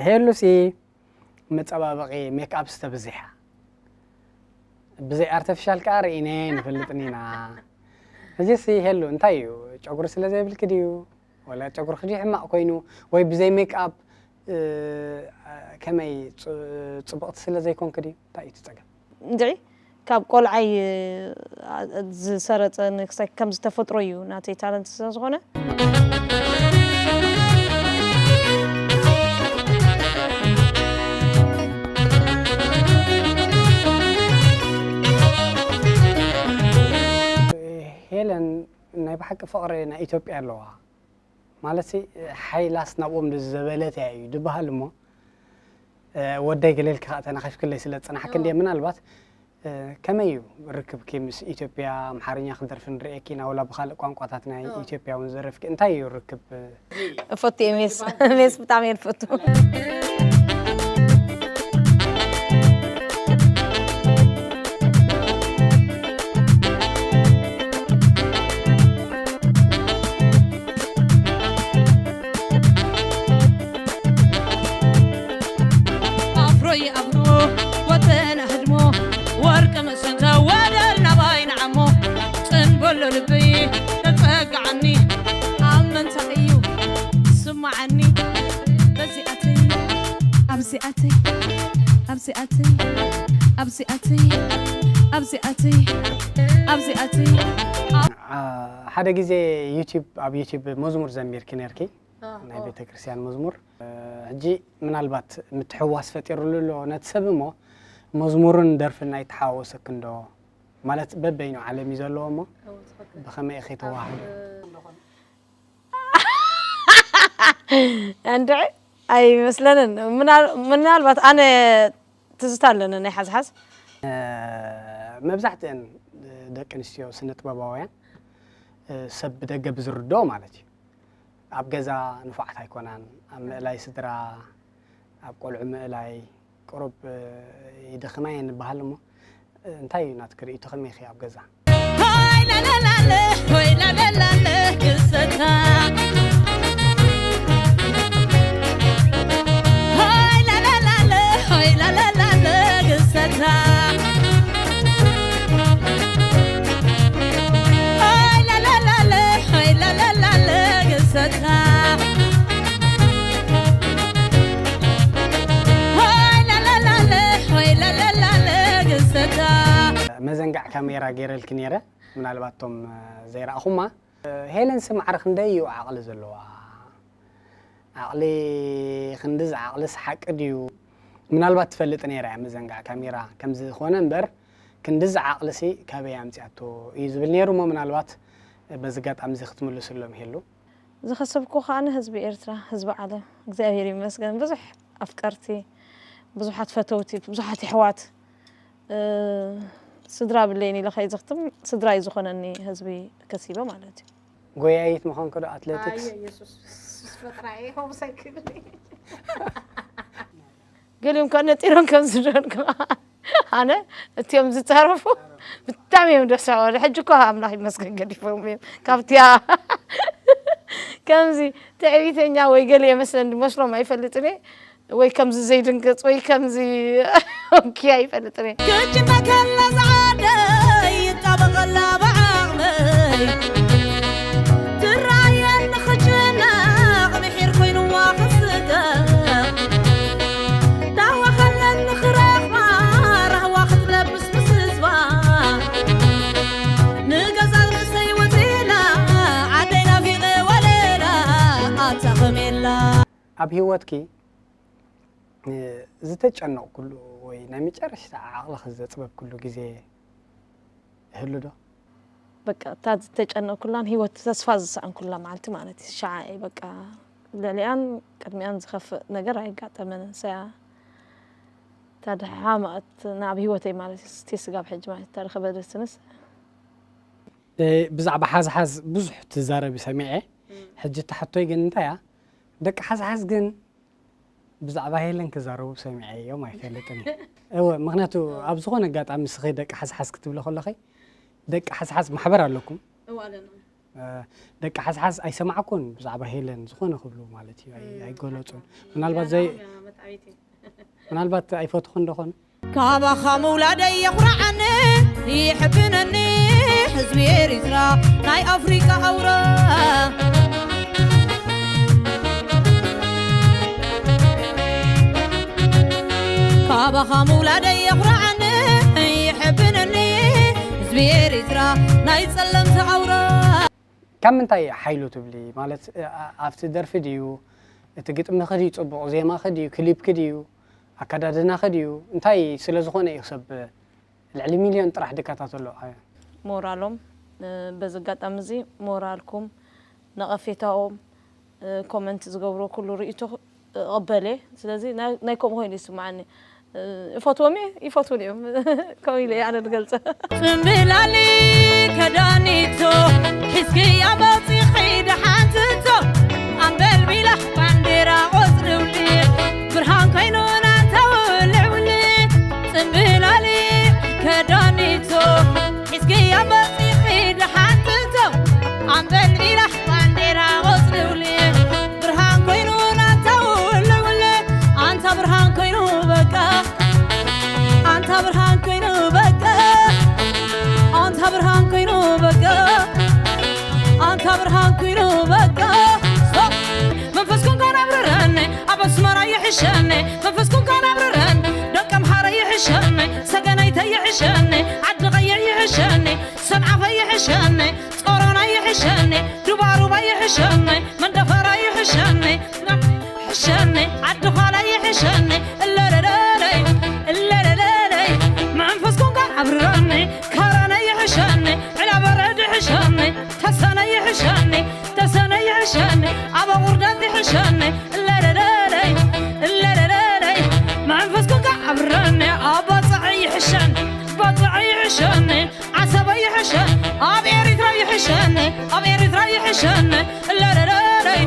ሄሉሲ መጸባበቒ ሜክኣፕ ዝተብዚሓ፣ ብዘይ ኣርተፊሻል ከኣ ርኢነ ንፈልጥን ኢና። ሕጂሲ ሄሉ እንታይ እዩ? ጨጉሪ ስለ ዘይብልኪ ድዩ? ወላ ጨጉርኺ ድዩ ሕማቕ ኮይኑ? ወይ ብዘይ ሜክኣፕ፣ እ፣ ከመይ ጽ-፣ ጽቡቕቲ ስለ ዘይኮንኪ ድዩ? እንታይ እዩ እቲ ጸገም? እንድዒ፣ ካብ ቆልዓይ፣ እ፣ ዝሰረጸ ንክሳይ ከም ዝተፈጥሮ እዩ ናተይ ታለንት ስለ ዝኾነ። ሄለን ናይ ብሓቂ ፍቕሪ ናይ ኢትዮጵያ ኣለዋ። ማለት ሲ፣ ሓይላስ ናብኦም ዘበለት እያ እዩ ዝበሃል እሞ፣ እ፣ ወደይ ገለ ኢልኪ ከዓ ተናኺፍክለይ ስለ ዝጸናሕኪ እንድየ። ምናልባት፣ እ፣ ከመይ እዩ ርክብኪ ምስ ኢትዮጵያ? ኣምሓርኛ ክደርፊ ንርእየኪ ኢና፣ ወላ ብኻልእ ቋንቋታት ናይ ኢትዮጵያ እውን ዝደረፍኪ። እንታይ እዩ ርክብ? እፈቱ እየ ሜስ። ሜስ ብጣዕሚ እየ ዝፈቱ። ኣፍሮ ይኣፍሮ ወተን ኣህድሞ ወርቂ መሰንታ ወደል ናባይ ንዓሞ ጽንበሎ ልበይ ተጸግዓኒ ኣብ መንታ እዩ ስማዓኒ በዚኣተይ ኣብዚኣተይ ኣብዚኣተይ ኣብዚኣተይ ኣብዚኣተይ ኣብዚኣተይ አ-፣ ሓደ ግዜ ዩቲዩብ፣ ኣብ ዩቲዩብ መዝሙር ዘሚርኪ ነርኪ፣ አ፣ ናይ ኦ። ቤተክርስትያን መዝሙር። እ፣ ሕጂ ምናልባት ምትሕውዋስ ፈጢሩሉ ኣሎ ነቲ ሰብ እሞ፣ መዝሙርን ደርፍን ኣይተሓዋወሰክን ዶ? ማለት በበይኑ ዓለም እዩ ዘለዎ እሞ፣ እወ፣ ትኽክል። ብኸመይ ኢኺ ተዋህዶ? ኣብ፣ እ፣ እንድዒ ኣይመስለንን። ምናል-፣ ምናልባት ኣነ ትዝታ ኣለኒ ናይ ሓዝሓዝ። እ፣ መብዛሕትአን ደቂ ኣንስትዮ ስነ ጥበባውያን፣ እ፣ ሰብ ብደገ ብዝርድኦ ማለት እዩ። ኣብ ገዛ ንፉዓት ኣይኮናን። ኣብ ምእላይ ስድራ፣ ኣብ ቆልዑ ምእላይ ቁሩብ፣ እ፣ ይደኽማ እየን ንበሃል እሞ፣ እ፣ እንታይ እዩ ናትኪ ርእይቶ? ከመይ ኢኺ ኣብ ገዛ? ሆይ ላላላለ፣ ሆይ ላላላለ፣ ግሰታ። ሆይ ላላላለ፣ ሆይ ላላላለ፣ ግሰታ። ሆይ ላላላለ፣ ሆይ ላላላለ፣ ግሰታ። ሆይ ላላላለ፣ ሆይ ላላላለ፣ ግሰታ። መዘንጋዕ ካሜራ ገይረልኪ ነይረ፣ ምናልባት እቶም ዘይረኣኹማ። ሄለንሲ ማዕረ ክንደይ እዩ ዓቕሊ ዘለዋ? ዓቕሊ ክንድዚ ዓቕልስ ሓቂ ድዩ? ምናልባት ትፈልጥ ነይራ እያ፣ መዘንጋዕ ካሜራ ከምዚ ዝኾነ እምበር፣ ክንድዚ ዓቕልሲ ካበይ ኣምጺኣቶ እዩ ዝብል ነይሩ እሞ፣ ምናልባት በዚ ኣጋጣሚ እዚ ክትምልስሎም ሄሉ። ዝኸሰብኩ ከኣ ንህዝቢ ኤርትራ፣ ህዝቢ ዓለም፣ እግዚኣብሔር ይመስገን፣ ብዙሕ ኣፍቀርቲ፣ ብዙሓት ፈተውቲ፣ ብዙሓት የሕዋት፣ እ፣ ስድራ ብለይን ኢለ ከይዘኽትም፣ ስድራይ ዝኾነኒ ህዝቢ ከሲበ ማለት እዩ። ጎያይት ምዃንኩ ዶ ኣትሌቲክስ? ኣየ የሱስ፣ ፈጥራየ፣ ከምኡ ሰክብል። ገሊኦም ከኣ ነጢሮም ከም ዝደርኩ። ኣነ እቲኦም ዝተረፉ ብጣዕሚ እዮም ደስ ዝብሉ። ሕጂ እኮ ኣምላኽ ይመስገን ገዲፎም እዮም። ካብቲያ ከምዚ ትዕቢተኛ ወይ ገለ የመስለን ድመስሎም ኣይፈልጥን እየ። ወይ ከምዚ ዘይድንግጽ ወይ ከምዚ ኦኬ ኣይፈልጥን እየ። ክጅና ከላ ዝዓደይ ይጣበቐላ ብዓቕመይ። ትረኣየኒ ክጭነቕ ምሒር ኮይንዋ ክስቀቕ። ዳዋ ከለኒ ክረኽባ ራህዋ ክትለብስ ምስ ህዝባ። ንገዛ ርእሰይ ወጺና ዓደይ ናፊቐ ዋለላ ኣታ ኸሜላ። ኣብ ህይወትኪ፣ እ፣ ዝተጨነቕኩሉ ወይ ናይ መጨረሽታ ዓቕልኺ ዘጽበብኩሉ ግዜ ይህሉ ዶ? በቃ እታ ዝተጨነቕኩላን ህይወት ተስፋ ዝሰኣንኩላ መዓልቲ ማለት እዩ። ሸዓ እየ በቃ ልዕሊኣን ቅድሚኣን ዝኸፍእ ነገር ኣይጋጠመንን። ሰያ እታ ደሓ መኣት ናብ ህይወተይ ማለት እዩ። እስቲ ስጋብ ሕጂ ማለት እታ ረኸበትንስ። እ፣ ብዛዕባ ሓዝሓዝ ብዙሕ ትዛረቢ ሰሚዐ። እም። ሕጂ እታ ሕቶይ ግን እንታይ እያ? ደቂ ሓዝሓዝ ግን ብዛዕባ ሄለን ክዛረቡ ሰሚዐዮም ኣይፈልጥን እየ። እወ፣ ምኽንያቱ ኣብ ዝኾነ ኣጋጣሚ ንስኺ ደቂ ሓዝሓዝ ክትብሊ ከለኺ፣ ደቂ ሓዝሓዝ ማሕበር ኣለኩም? እወ፣ ኣለና። ደቂ ሓዝሓዝ ኣይሰማዕኩን ብዛዕባ ሄለን ዝኾነ ክብሉ ማለት እዩ ኣይገለጹን። ምናልባት ዘይ ምናልባት ኣይፈትኹን ደኾን። ካባኻ ምውላደይ የኹርዓኒ ይሕብነኒ ህዝቢ ኤሪትራ ናይ ኣፍሪቃ ኣውራ ካባኻ ምውላደይ የኹርዓኒ ይሕብነኒ ህዝቢ ኤሪትራ ናይ ጸለምቲ ኣውራ ካብ ምንታይ ሓይሉ ትብሊ ማለት ኣብቲ ደርፊ ድዩ እቲ ግጥምኺ ድዩ ጽቡቕ ዜማኺ ድዩ ክሊፕኪ ድዩ ኣከዳድናኺ ድዩ እንታይ ስለ ዝኾነ እዩ ክሰብ ልዕሊ ሚልዮን ጥራሕ ድከታተሎ ኣየ። ሞራሎም በዚ ኣጋጣሚ እዚ ሞራልኩም ነቐፌታኦም ኮመንት ዝገብሮ ኩሉ ርእይቶ እቕበል እየ ስለዚ ናይ ከምኡ ኮይኑ ይስምዓኒ እፈትዎም እየ ይፈትውን እዮም ከምኡ ኢለ እየ ኣነ ዝገልፀ ፅምብላሊ ከዳኒቶ ሒዝክያ መፂኺ ድሓንትቶ ኣንበልቢላ ባንዴራ ቆፅልውሊ ብርሃን ኮይኑ ናተውልውሊ ፅምብላሊ ከዳኒቶ ሒዝክያ መፂኺ ድሓንትቶ ኣንበልቢላ ባንዴራ ቆፅልውሊ ብርሃን ኮይኑ ናተውልውሊ ኣንታ ብርሃን ኮይኑ በቃ ኣንታ ብርሃን ኮይኑ በቃ ኣንታ ብርሃን ኮይኑ በቃ ኣንታ ብርሃን ኮይኑ በቃ መንፈስ ኮንካ ናብርረኒ ኣብ ኣስመራ ይሕሸኒ መንፈስ ኮንካ ናብርረኒ ደቂ ኣምሓረ ይሕሸኒ ሰገነይተ ይሕሸኒ ዓዲ ቀይሕ ይሕሸኒ ሰንዓፈ ይሕሸኒ ጾሮና ይሕሸኒ ዱባሩባ ይሕሸኒ መንደፈራ ይሕሸኒ ሕሸኒ ዓዲ ዃላ ይሕሸኒ እለለለለይ እለለለለይ መንፈስ ኮንካ ኣብርረኒ ካራና ይሕሸኒ ዕላበረድ ይሕሸኒ ተሰነ ይሕሸኒ ተሰነ ይሕሸኒ ኣበ ቁርደት ይሕሸኒ እለለለለይ እለለለለይ መንፈስ ኮንካ ኣብርረኒ ኣባፅዕ ይሕሸኒ ባፅዕ ይሕሸኒ ዓሰበ ይሕሸኒ ኣብ ኤሪትራ ይሕሸኒ ኣብ ኤሪትራ ይሕሸኒ እለለለለይ